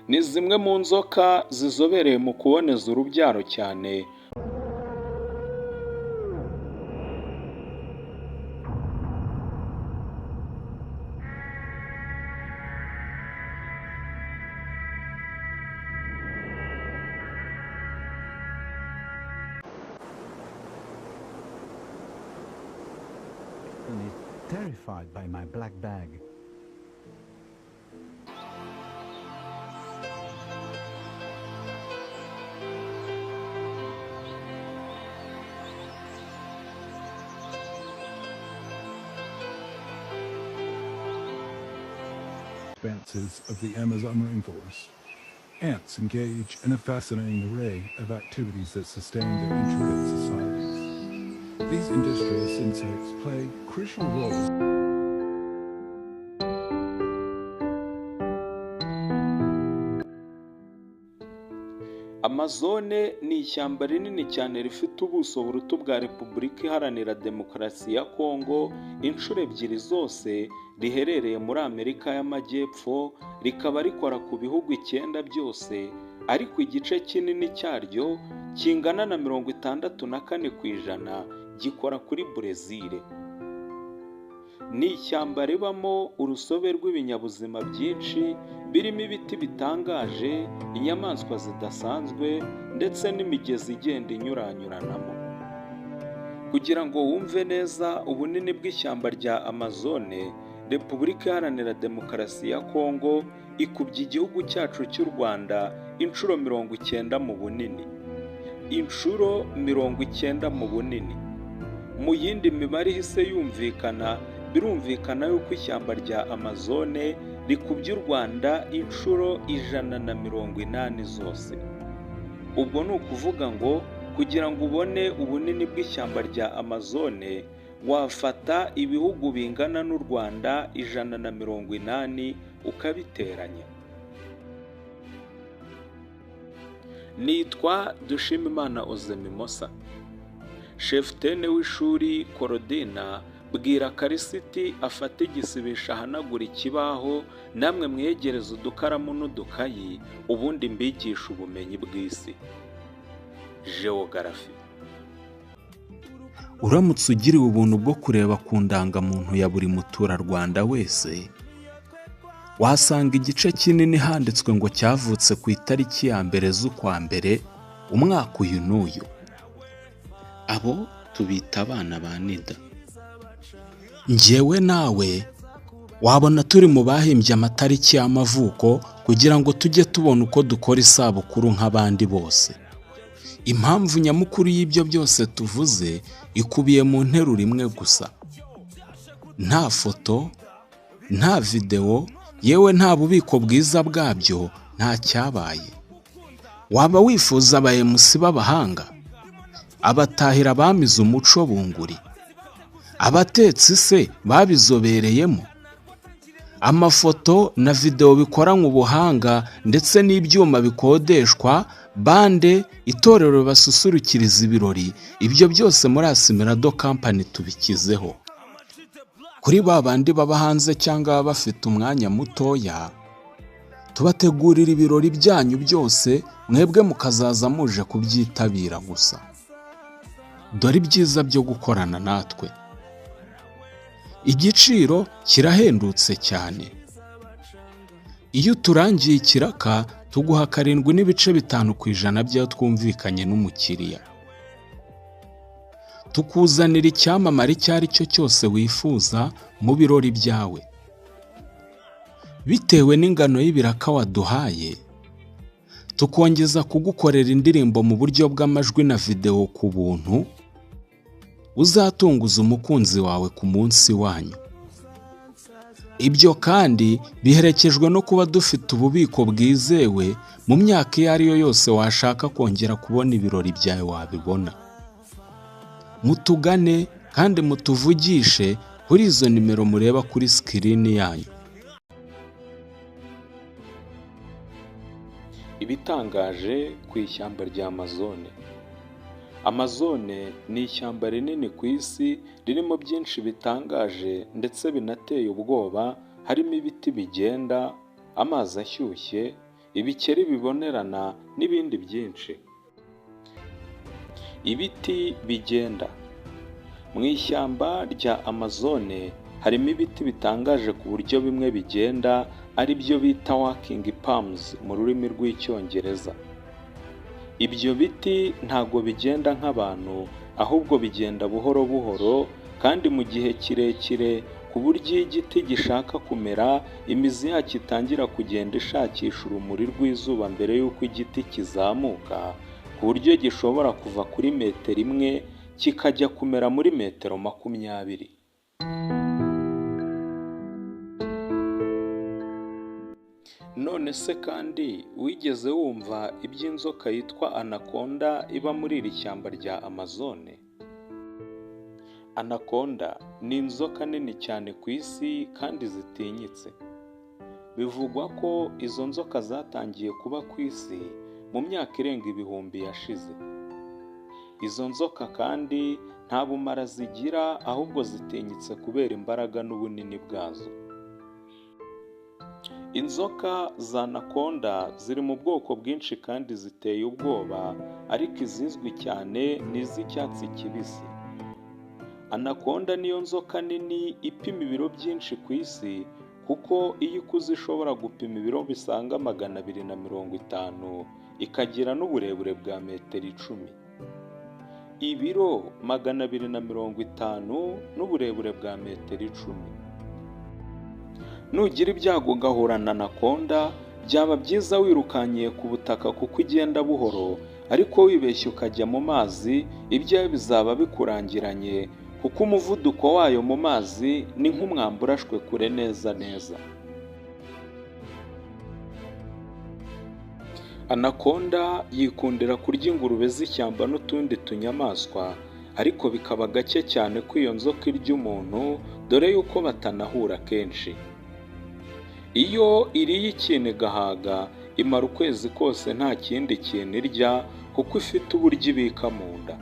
Ni zimwe mu nzoka zizobereye mu kuboneza urubyaro cyane. Is terrified by my black bag. Expanses of the Amazon rainforest. Ants engage in a fascinating array of activities that sustain their intricate societies. These industrious insects play crucial roles. Amazone ni ishyamba rinini cyane rifite ubuso buruta ubwa Repubulika Iharanira Demokarasi ya Kongo inshuro ebyiri zose, riherereye muri Amerika y'Amajyepfo, rikaba rikora ku bihugu 9 byose, ariko igice kinini cyaryo kingana na 64% gikora kuri Brezil. Ni ishyamba ribamo urusobe rw'ibinyabuzima byinshi birimo ibiti bitangaje, inyamaswa zidasanzwe ndetse n'imigezi igenda inyuranyuranamo. Kugira ngo wumve neza ubunini bw'ishyamba rya Amazone, Repubulika Iharanira Demokarasi ya Kongo ikubye igihugu cyacu cy'u Rwanda inshuro 90 mu bunini. Inshuro 90 mu bunini. Mu yindi mibare ihise yumvikana, birumvikana yuko ishyamba rya Amazone rikubye u Rwanda inshuro 180 zose. Ubwo ni ukuvuga ngo kugira ngo ubone ubunini bw'ishyamba rya Amazone, wafata ibihugu bingana n'u Rwanda 180 ukabiteranya. Nitwa Dushimimana Ozemimosa, shefutene w'ishuri Korodina. Bwira Karisiti afate igisibisha ahanagura ikibaho, namwe mwegereze udukaramu n'udukayi, ubundi mbigisha ubumenyi bw'isi. Geogarafi. Uramutse ugiriwe ubuntu bwo kureba ku ndangamuntu ya buri muturarwanda wese, wasanga igice kinini handitswe ngo cyavutse ku itariki ya 1 z'ukwa mbere umwaka uyu n'uyu. Abo tubita abana ba Nida. Njyewe nawe wabona turi mu bahimbye amatariki y'amavuko kugira ngo tujye tubona uko dukora isabukuru nk'abandi bose. Impamvu nyamukuru y'ibyo byose tuvuze ikubiye mu nteruro imwe gusa. Nta foto, nta videwo, yewe nta bubiko bwiza bwabyo, nta cyabaye. Waba wifuza aba MC b'abahanga, abatahira bamize umuco bunguri, abatetsi se babizobereyemo, amafoto na videwo bikoranywe ubuhanga ndetse n'ibyuma bikodeshwa, bande, itorero basusurukiriza ibirori, ibyo byose muri Asimirado Company tubikizeho. Kuri ba bandi baba hanze cyangwa baba bafite umwanya mutoya, tubategurira ibirori byanyu byose, mwebwe mukazaza muje kubyitabira gusa. Dore ibyiza byo gukorana natwe. Igiciro kirahendutse cyane. Iyo uturangiye ikiraka tuguha 7.5% by'ayo twumvikanye n'umukiriya. Tukuzanira icyamamare icyo ari cyo cyose wifuza mu birori byawe. Bitewe n'ingano y'ibiraka waduhaye, tukongeza kugukorera indirimbo mu buryo bw'amajwi na videwo ku buntu, uzatunguza umukunzi wawe ku munsi wanyu. Ibyo kandi biherekejwe no kuba dufite ububiko bwizewe, mu myaka iyo ari yo yose washaka kongera kubona ibirori byawe wabibona. Mutugane kandi mutuvugishe kuri izo nimero mureba kuri sikirini yanyu. Ibitangaje ku ishyamba rya Amazone. Amazone ni ishyamba rinini ku isi ririmo byinshi bitangaje ndetse binateye ubwoba, harimo ibiti bigenda, amazi ashyushye, ibikeri bibonerana n'ibindi byinshi. Ibiti bigenda. Mu ishyamba rya Amazone harimo ibiti bitangaje ku buryo bimwe bigenda, ari byo bita walking palms mu rurimi rw'Icyongereza. Ibyo biti ntago bigenda nk'abantu, ahubwo bigenda buhoro buhoro kandi mu gihe kirekire, ku buryo iyo igiti gishaka kumera, imizi yacyo itangira kugenda ishakisha urumuri rw'izuba mbere y'uko igiti kizamuka, ku buryo gishobora kuva kuri metero 1 kikajya kumera muri metero 20. None se kandi wigeze wumva iby'inzoka yitwa anaconda iba muri iri shyamba rya Amazone? Anaconda ni inzoka nini cyane ku isi kandi zitinyitse. Bivugwa ko izo nzoka zatangiye kuba ku isi mu myaka irenga 1000 yashize. Izo nzoka kandi nta bumara zigira, ahubwo zitinyitse kubera imbaraga n'ubunini bwazo. Inzoka za anaconda ziri mu bwoko bwinshi kandi ziteye ubwoba, ariko izizwi cyane ni iz'icyatsi kibisi. Anaconda niyo nzoka nini ipima ibiro byinshi ku isi, kuko iyo ikuze ishobora gupima ibiro bisaga 250, ikagira n'uburebure bwa metero 10. Ibiro 250 n'uburebure bwa metero 10. Nugira ibyago ugahura na anaconda, byaba byiza wirukanyiye ku butaka kuko igenda buhoro, ariko wibeshye ukajya mu mazi, ibyawe bizaba bikurangiranye, kuko umuvuduko wayo mu mazi ni nk'umwambi urashwe kure neza neza. Anaconda yikundira kurya ingurube z'ishyamba n'utundi tunyamaswa, ariko bikaba gake cyane ko iyo nzoka irya umuntu, dore yuko batanahura kenshi. Iyo iriye ikintu igahaga, imara ukwezi kose nta kindi kintu irya, kuko ifite uburyo ibika mu nda.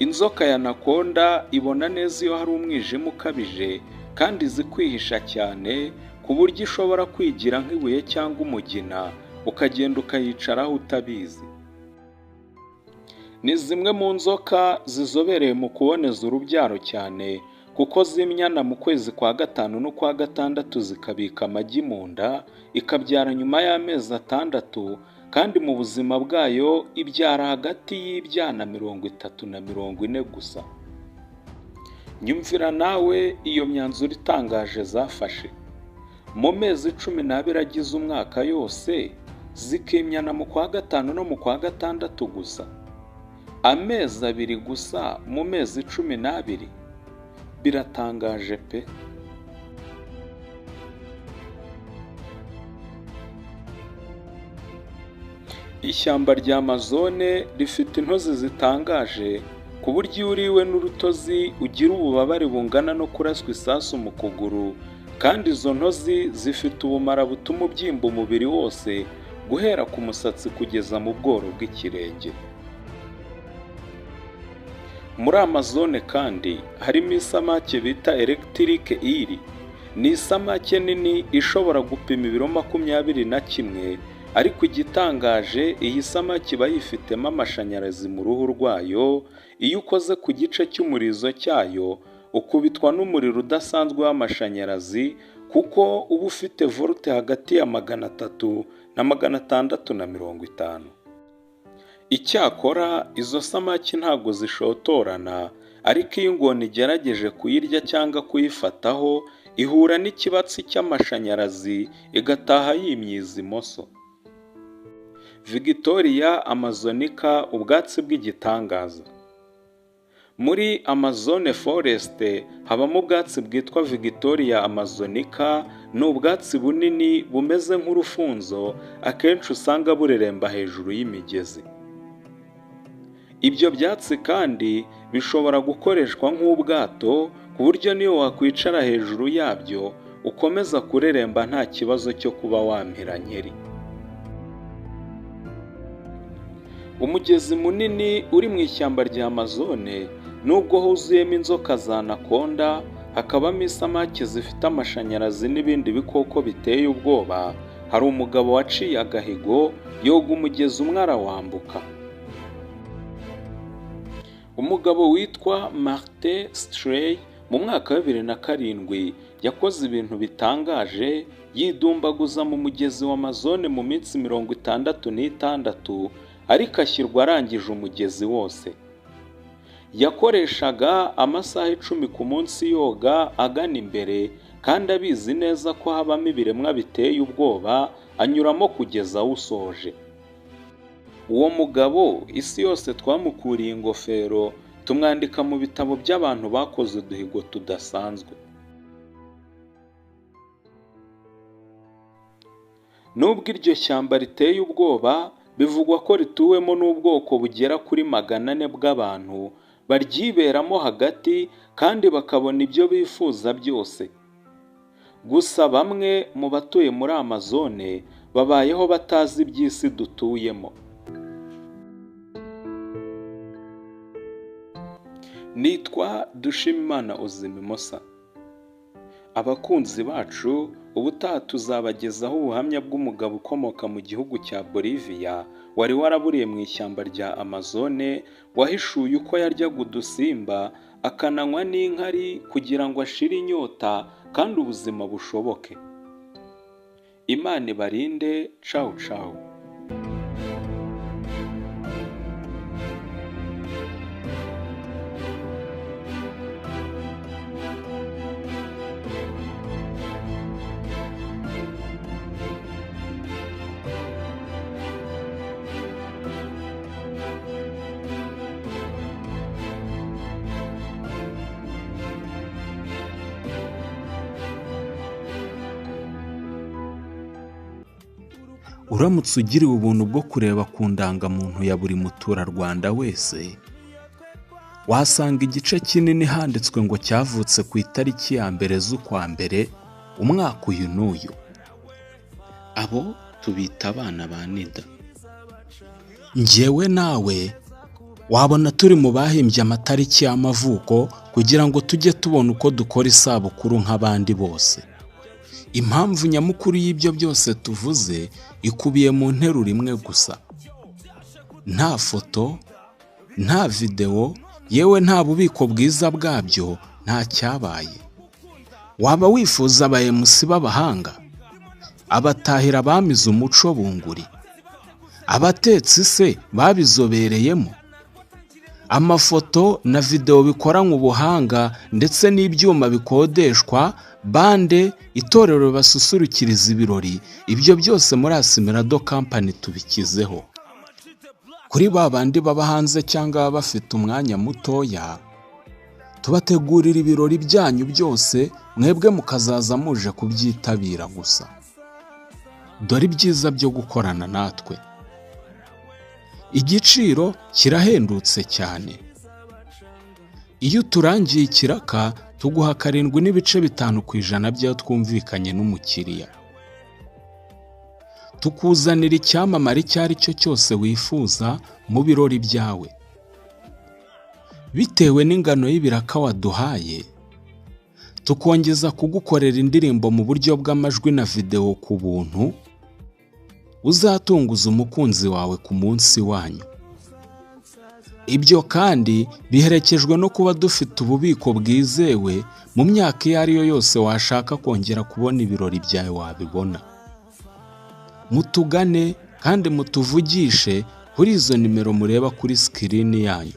Inzoka ya anaconda ibona neza iyo hari umwijima ukabije, kandi izi kwihisha cyane, ku buryo ishobora kwigira nk'ibuye cyangwa umugina, ukagenda ukayicaraho utabizi. Ni zimwe mu nzoka zizobereye mu kuboneza urubyaro cyane, kuko zimyana mu kwezi kwa 5 n'ukwa 6 zikabika amagi mu nda, ikabyara nyuma y'amezi 6, kandi mu buzima bwayo ibyara hagati y'ibyana 30 na 40 gusa. Nyumvira nawe iyo myanzuro itangaje zafashe. Mu mezi 12 agize umwaka yose, zikimyana mu kwa 5 no mu kwa 6 gusa. Amezi 2 gusa mu mezi 12. Biratangaje pe. Ishyamba rya Amazone rifite intozi zitangaje, ku buryo iyo uriwe n'urutozi ugira ububabare bungana no kuraswa isasu mu kuguru, kandi izo ntozi zifite ubumara butuma ubyimba umubiri wose, guhera ku musatsi kugeza mu bworo bw'ikirenge. Muri Amazone kandi harimo isamake bita electric eel. Ni isamake nini ishobora gupima ibiro 21, ariko igitangaje iyi samake iba yifitemo amashanyarazi mu ruhu rwayo. Iyo ukoze ku gice cy'umurizo cyayo ukubitwa n'umuriro udasanzwe w'amashanyarazi, kuko uba ufite volte hagati ya 300 na 650. Icyakora izo samaki ntabwo zishotorana, ariko iyo ingona igerageje kuyirya cyangwa kuyifataho, ihura n'ikibatsi cy'amashanyarazi igataha yimyiza imoso. Victoria Amazonica, ubwatsi bw'igitangaza. Muri Amazone Forest habamo ubwatsi bwitwa Victoria Amazonica. Ni ubwatsi bunini bumeze nk'urufunzo, akenshi usanga bureremba hejuru y'imigezi. Ibyo byatsi kandi bishobora gukoreshwa nk'ubwato, ku buryo niyo wakwicara hejuru yabyo ukomeza kureremba nta kibazo cyo kuba wampira nkeri. Umugezi munini uri mu ishyamba rya Amazone, nubwo huzuyemo inzoka za anaconda, hakabamo isamaki zifite amashanyarazi n'ibindi bikoko biteye ubwoba, hari umugabo waciye agahigo yoga umugezi umwe arawambuka. Umugabo witwa Martin Strey mu mwaka wa 2007 yakoze ibintu bitangaje, yidumbaguza mu mugezi wa Amazone mu minsi 66, ariko ashyirwa arangije umugezi wose. Yakoreshaga amasaha 10 ku munsi yoga agana imbere, kandi abizi neza ko habamo ibiremwa biteye ubwoba, anyuramo kugeza awusoje. Uwo mugabo isi yose twamukuriye ingofero, tumwandika mu bitabo by'abantu bakoze uduhigo tudasanzwe. Nubwo iryo shyamba riteye ubwoba, bivugwa ko rituwemo n'ubwoko bugera kuri 400 bw'abantu baryiberamo hagati kandi bakabona ibyo bifuza byose. Gusa bamwe mu batuye muri Amazone babayeho batazi iby'isi dutuyemo. Nitwa Dushimimana Ozimimosa. Abakunzi bacu, ubutaha tuzabagezaho ubuhamya bw'umugabo ukomoka mu gihugu cya Bolivia wari waraburiye mu ishyamba rya Amazone, wahishuye uko yaryaga udusimba akananywa n'inkari kugira ngo ashire inyota kandi ubuzima bushoboke. Imana ibarinde. Cawu cawu. Uramutse ugiriwe ubuntu bwo kureba ku ndangamuntu ya buri muturarwanda wese, wasanga igice kinini handitswe ngo cyavutse ku itariki ya 1 z'ukwa mbere umwaka uyu n'uyu. Abo tubita abana ba Nida. Njyewe nawe wabona turi mu bahimbye amatariki y'amavuko kugira ngo tujye tubona uko dukora isabukuru nk'abandi bose. Impamvu nyamukuru y'ibyo byose tuvuze ikubiye mu nteruro imwe gusa. Nta foto, nta videwo, yewe nta bubiko bwiza bwabyo, nta cyabaye. Waba wifuza aba MC b'abahanga, abatahira bamize umuco bunguri, abatetsi se babizobereyemo, amafoto na videwo bikoranywe ubuhanga ndetse n'ibyuma bikodeshwa, bande, itorero basusurukiriza ibirori, ibyo byose muri Asimirado Company tubikizeho. Kuri ba bandi baba hanze cyangwa baba bafite umwanya mutoya, tubategurira ibirori byanyu byose, mwebwe mukazaza muje kubyitabira gusa. Dore ibyiza byo gukorana natwe. Igiciro kirahendutse cyane. Iyo uturangiye ikiraka tuguha 7.5% by'ayo twumvikanye n'umukiriya. Tukuzanira icyamamare icyo ari cyo cyose wifuza mu birori byawe. Bitewe n'ingano y'ibiraka waduhaye, tukongeza kugukorera indirimbo mu buryo bw'amajwi na videwo ku buntu, uzatunguza umukunzi wawe ku munsi wanyu. Ibyo kandi biherekejwe no kuba dufite ububiko bwizewe, mu myaka iyo ari yo yose washaka kongera kubona ibirori byawe wabibona. Mutugane kandi mutuvugishe kuri izo nimero mureba kuri sikirini yanyu.